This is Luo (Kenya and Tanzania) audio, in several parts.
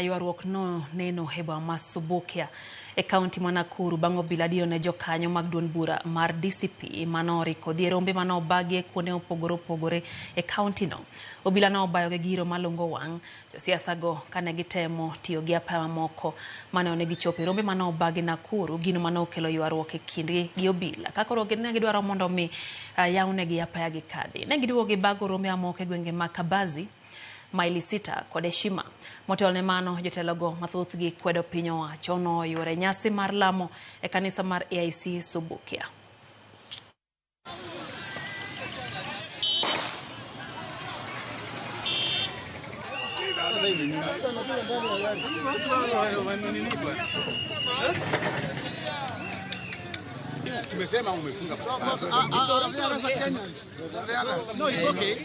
Ywaruok no neno e boma ma Subukia e kaunti ma Nakuru bang' obila diyo ne jokanyo mag duond bura mar DCP mane oriko dhi e rombe mane obagi e kuonde mopogore opogore e kaunti no. Obila ne obayo gi giro malungo wang' josiasa go kane gitemo tiyo gi apaya mamoko mane onego gichopo e rombe mane obagi Nakuru, gino mane okelo ywaruok e kindgi gi obila. Ka koro ne gidwaro mondo mi yawnegi apaya gikadhi. Ne giduogo gibago rombe mamoko e gwenge ma Kabazi, Maili Sita kod Heshima. Motelo ne mano, jotelogo mathothgi kwedo piny owacho noyuoro e nyasi mar lamo e kanisa mar AIC Subukia. Tumesema umefunga. No, it's okay.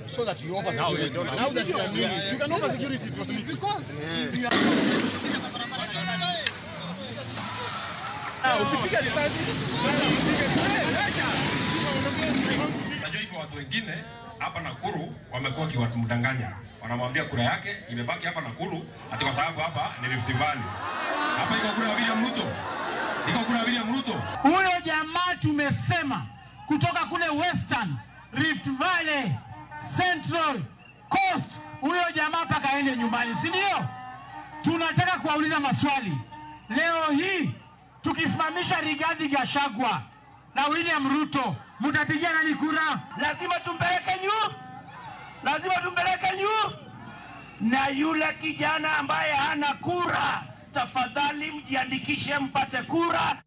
So that you offer security. Now that you are doing it, you can offer security to me. Because Najua iko watu wengine hapa Nakuru wamekuwa wakiwamdanganya, wanamwambia kura yake imebaki hapa Nakuru ati kwa sababu hapa ni Rift Valley. Hapa iko kura ya William Ruto, iko kura ya William Ruto. Huyo jamaa tumesema kutoka kule Western, Rift Valley, Central, Coast, huyo jamaa mpaka aende nyumbani, si ndio? Tunataka kuwauliza maswali leo hii. Tukisimamisha Rigathi Gachagua na William Ruto, mtapigia nani kura? Lazima tumpeleke nyu, lazima tumpeleke nyu. Na yule kijana ambaye hana kura, tafadhali mjiandikishe mpate kura.